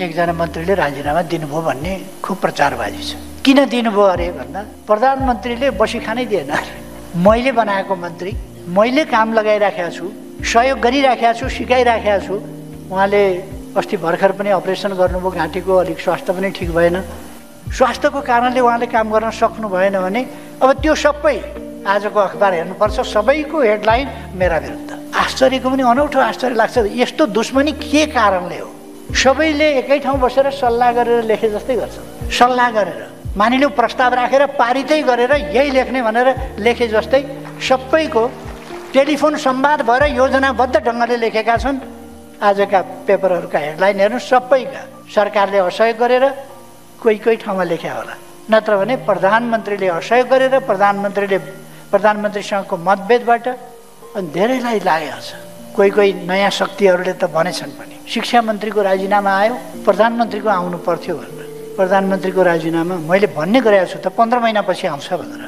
एकजना मन्त्रीले राजीनामा दिनुभयो भन्ने खुब प्रचारबाजी छ। किन दिनुभयो अरे भन्दा प्रधानमन्त्रीले बसी खानै दिएन। मैले बनाएको मन्त्री, मैले काम लगाइराखेको छु, सहयोग गरिराखेको छु, सिकाइराखेको छु। उहाँले अस्ति भर्खर पनि अपरेसन गर्नुभयो, घाँटीको अलिक स्वास्थ्य पनि ठिक भएन। स्वास्थ्यको कारणले उहाँले काम गर्न सक्नु भएन भने अब त्यो सबै आजको अखबार हेर्नुपर्छ, सबैको हेडलाइन मेरा विरुद्ध। आश्चर्यको पनि अनौठो आश्चर्य लाग्छ, यस्तो दुश्मनी के कारणले हो? सबैले एकै ठाउँ बसेर सल्लाह गरेर लेखे जस्तै गर्छन्। सल्लाह गरेर मानिलिउँ प्रस्ताव राखेर पारितै गरेर यही लेख्ने भनेर लेखे जस्तै सबैको टेलिफोन संवाद भएर योजनाबद्ध ढङ्गले लेखेका छन्। आजका पेपरहरूका हेडलाइन हेर्नु, सबैका सरकारले असहयोग गरेर कोही कोही ठाउँमा लेख्या होला, नत्र भने प्रधानमन्त्रीले असहयोग गरेर प्रधानमन्त्रीसँगको मतभेदबाट अनि धेरैलाई लागेको छ। कोही कोही नयाँ शक्तिहरूले त भनेछन् पनि शिक्षा मन्त्रीको राजीनामा आयो, प्रधानमन्त्रीको आउनु पर्थ्यो भनेर। प्रधानमन्त्रीको राजीनामा मैले भन्ने गरेको छु त 15 महिनापछि आउँछ भनेर।